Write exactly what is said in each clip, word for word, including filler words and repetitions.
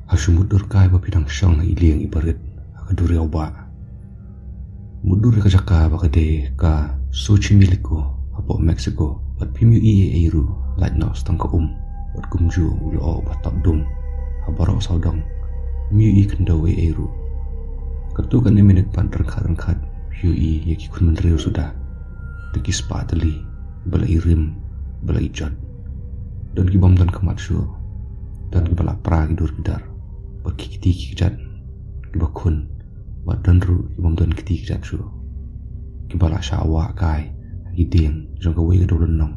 Ha shu mutdur kai ba phi dang shong ha i lieng i barit ha ka duriaw bah. Mutdur ïa ka jaka ba ka dei ka Xochimilco hapoh Mexico, bad phim ïohi ei ei ruh, lait noh tang ka um, bad kumjuh u lyoh uba tap dum. Ha baroh sawdong phim ïohi khyndew ei ei ruh. Katto katne minit pat ryngkat ryngkat phi ïohi ïa ki khun bynriew suda da ki spah tylli, ba la i rim, ba la i jot. Don ki bym don khmat shuh, don kiba la pra ki dur ki dar, bad ki kti ki kjat kiba khun, bad don ruh ki bym don kti kjat shuh, kiba la shah wah kai ha ki dieng jong kawei ka dewlynnong.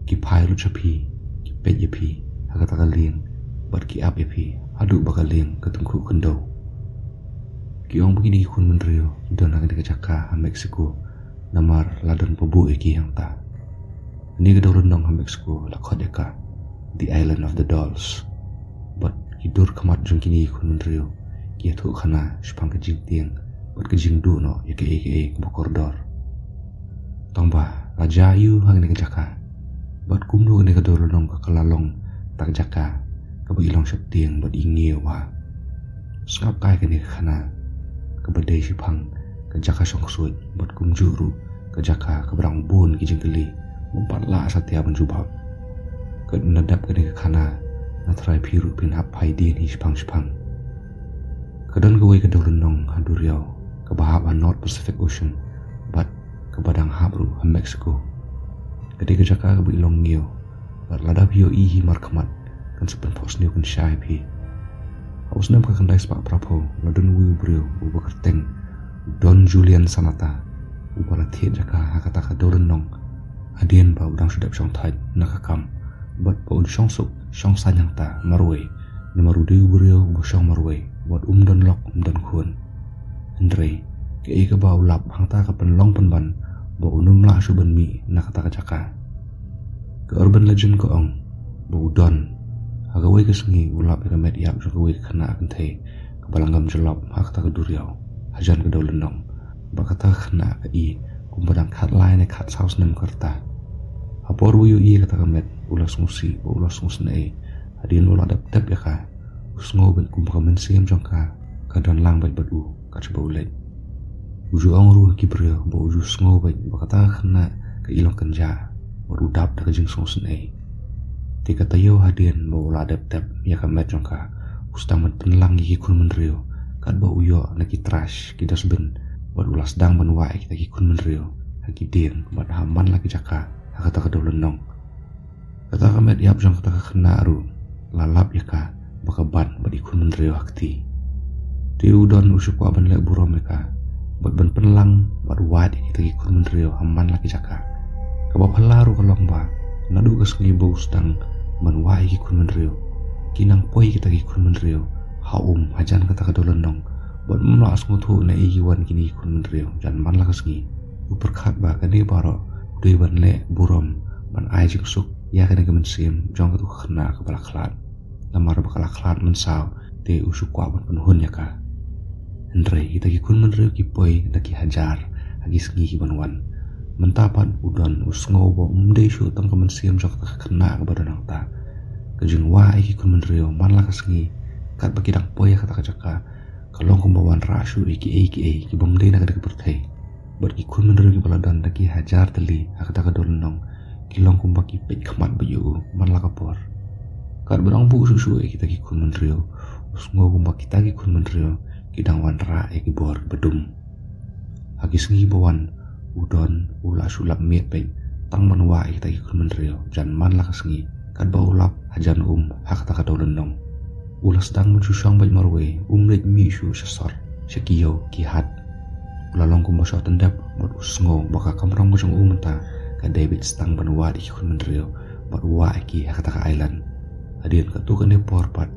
Ki phai lut sha phi, ki peit ïa phi ha kata ka lieng, bad ki ap ïa phi haduh ba ka lieng ka tyngkhuh khyndew. Ki ong ba kine ki khun bynriew ki don ha kane ka jaka ha Mexico namar la don ba buh ïa ki hangta. Kane ka dewlynnong ha Mexico la khot ïa ka The Island of the Dolls. Bad ki dur khmat jong kine ki khun bynriew ki ïathuh khana shaphang ka jingtieng bad ka jingduh noh ïa kaei kaei kaba kordor. Tang ba la jia ïa u ha kane ka jaka, bad kumno kane ka dewlynnong ka la long kata ka jaka kaba i long sheptieng bad i ngiew bha. Sngap kai kane ka khana kaba dei shaphang ka jaka shongksuid, bad kumjuh ruh ka jaka kaba dang bun ki jingkylli bym pat lah satia ban jubab. Katba nga dap kane ka khana, nga tharai phi ruh phin hap phai dien hi shaphang shaphang. Ka don kawei ka dewlynnong ha duriaw kaba hap ha North Pacific Ocean, bad kaba dang hap ruh ha Mexico. Ka dei ka jaka kaba i long ngiew, bad lada phi ïohi hi markhmat, kan sa pynphohsniew kynshai ïa phi. Ha u snem khatkhyndai spah phraphew, la don uwei u briew uba kyrteng Don Julian Sanata, uba la thied jaka ha kata ka dewlynnong hadien ba u dang shu dep shongthait na ka kam, bad ba un shongsuk shongsaiñ hangta marwei, namar u dei u briew uba shong marwei, bad um don lok um don khun. Hynrei kaei kaba u lap hangta ka pynlong pynban ba un ym lah shuh ban mih na kata ka jaka. Ka urban legend ka ong ba u Don, ha kawei ka sngi u lap ïa ka met ïap jong kawei ka khynnah kynthei kaba la ngam jyllop ha kata ka duriaw hajan ka dewlynnong, bad kata ka khynnah ka i kumba dang khatlai ne khatsaw snem ka rta. Ha por ba u ïohi ïa kata ka met, u la sngewsih bad u la sngewsynei. Hadien ba u la dep tep ïa ka, u sngew beit kumba ka mynsiem jong ka ka don lang beit bad u kat shaba u leit. U ju ong ruh ha ki briew ba u ju sngew beit ba kata ka khynnah ka i long kynjah, bad u dap da ka jingsngewsynei. Te ka taïew hadien ba u la dep tep ïa ka met jong ka, u sdang ban pynlang ïa ki khun bynriew katba u ïoh na ki trash, ki dustbin, bad u la sdang ban wah ïa kita ki khun bynriew ha ki dieng bad ha man la ki jaka ha kata ka dewlynnong. Kata ka met ïap jong kata ka khynnah ruh la lap ïa ka ba ka ban bad ki khun bynriew ha kti. Te u Don u shu kwah ban leh burom ïa ka bad ban pynlang bad wad ïa kita ki khun bynriew ha man la ki jaka. Kaba phylla ruh ka long ba naduh ka sngi ba u sdang ban wad ïa ki khun bynriew, ki nang poi kita ki khun bynriew ha um hajan kata ka dewlynnong, bad ym lah sngewthuh naei ki wan kine ki khun bynriew jan man la ka sngi. U pyrkhat ba kane baroh u dei ban leh burom, ban ai jingsuk ïa kane ka mynsiem jong katu ka khynnah kaba la khlad. Namar ba ka la khlad mynsaw, te u shu kwah ban pynhun ïa ka. Hynrei kita ki khun bynriew ki poi da ki hajar ha ki sngi ki ban wan. Mynta pat u Don u sngew ba um dei shuh tang ka mynsiem jong kata ka khynnah kaba don hangta. Ka jingwah ïa ki khun bynriew man la ka sngi katba ki dang poi ha kata ka jaka, ka long kumba wanrah shuh ïa kiei kiei ki bym dei na kane ka pyrthei. Bad ki khun bynriew kiba la don da ki hajar tylli ha kata ka dewlynnong, ki long kumba ki peit khmat beit ïa u man la ka por. Katba dang buh shuh shuh ïa kita ki khun bynriew, u sngew kumba kita ki khun bynriew ki dang wanrah ïa ki bor kiba dum. Ha ki sngi ba wan, u Don u la shu lap miet beit tang ban wah ïa kita ki khun bynriew jan man la ka sngi katba u lap hajan um ha kata ka dewlynnong. U la sdang ban shu shong beit marwei, um leit mih shuh sha sor, sha ki ïew ki hat. U la long kumba shoh tyndep bad u sngew ba ka kamram ka jong u mynta ka dei beit tang ban wad ïa ki khun bynriew bad wah ïa ki ha kata ka island. Hadien katto katne por pat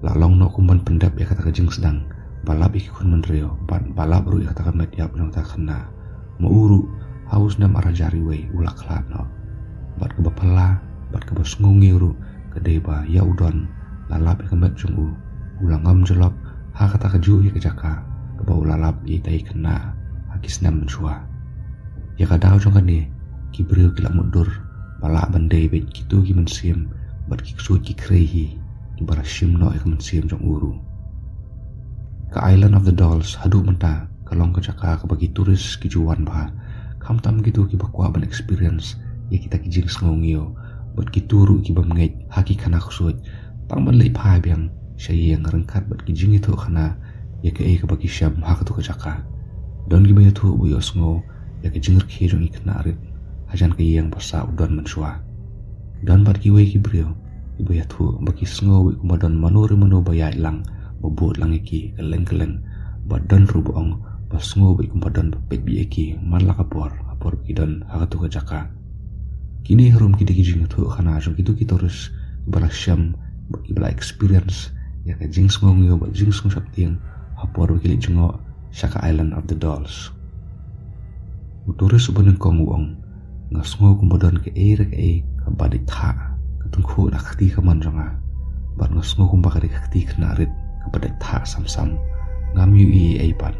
la long noh kum ban pyndep ïa kata ka jingsdang ba lap ïa ki khun bynriew bad ba lap ruh ïa kata ka met ïap jong kata ka khynnah. Ma u ruh ha u snem ar hajar wei u la khlad noh. Bad kaba phylla bad kaba sngew ngiew ruh ka dei ba ïa u Don, la lap ïa ka met jong u, u la ngam jyllop ha kata kajuh ïa ka jaka kaba u la lap ïa ita i khynnah ha ki snem mynshuwa. Ïa ka daw jong kane, ki briew ki la mutdur ba lah ban dei beit kito ki mynsiem bad ki ksuid ki khrei hi. kiba la shim noh ïa ka mynsiem jong u ruh. Ka Island of the Dolls haduh mynta ka long ka jaka kaba ki tourist ki ju wan bha, khamtam kito kiba kwah ban experience ïa kita ki jingsngewngiew, bad kito ruh ki bym ngeit ha ki khana ksuid, tang ban leit phai biang sha ïing ryngkat bad ki jingïathuhkhana ïa kaei kaba ki shem ha kato ka jaka. Don kiba ïathuh ba ïohsngew ïa ka jingrkhie jong i khynnah rit hajan ka ïing ba sah u don mynshuwa. Don bad kiwei ki briew kiba ïathuh ba ki sngew beit kumba don mano re mano ba ïaid lang, ba bud lang ïa ki kylleng kylleng. Bad don ruh ba ong ba sngew beit kumba don ba peit beit ïa ki man la ka por, ka por ba ki don ha kato ka jaka. Kine harum ki dei ki jingïathuhkhana jong kito ki tourist ba la shem bad kiba la experience ïa ka jingsngewngiew bad jingsngewsheptieng ha por ba ki leit jngoh sha ka Island of the Dolls. U tourist uba nyngkong u ong, nga sngew kumba don kaei re kaei kaba dei thah ka tyngkhuh da ka kti kamon jong nga. Bad nga sngew kumba ka dei ka kti khynnah rit kaba dei thah sam sam. Ngam ïohi ei ei pat.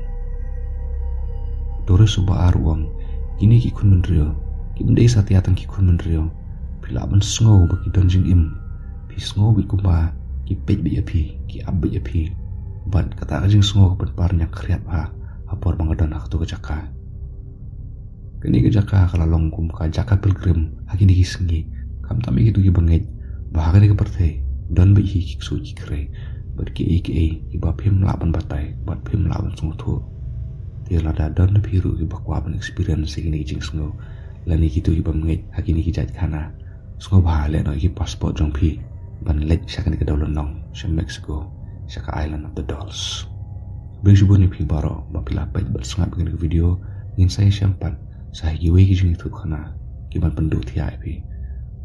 U tourist uba ar u ong, kine ki khun bynriew kim dei satia tang ki khun bynriew. Phi lah ban sngew ba ki don jingim. Phi sngew beit kumba ki peit beit ïa phi, ki ap beit ïa phi. Bad kata ka jingsngew ka pynpar ñiang khriat bha ha por ba nga don ha kato ka jaka. Kane ka jaka ka la long kum ka jaka pilgrim ha kine ki sngi, khamtam ïa kito kiba ngeit ba ha kane ka pyrthei don beit hi ki ksuid ki khrei bad kiei kiei kiba phim lah ban batai bad phim lah ban sngewthuh. Te lada don na phi ruh kiba kwah ban experience ïa kine ki jingsngew lane kito ki bym ngeit ha kine ki jait khana, sngewbha leh noh ïa ki passport jong phi ban leit sha kane ka dewlynnong sha Mexico, sha ka Island of the Dolls. Khublei shibun ïa phi baroh ba phi la peit bad sngap ïa kane ka video. Ngin sa ïashem pat sha kiwei ki jingïathuhkhana kiban pynduh thiah ïa phi.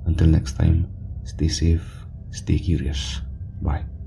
Until next time, stay safe, stay curious. Bye.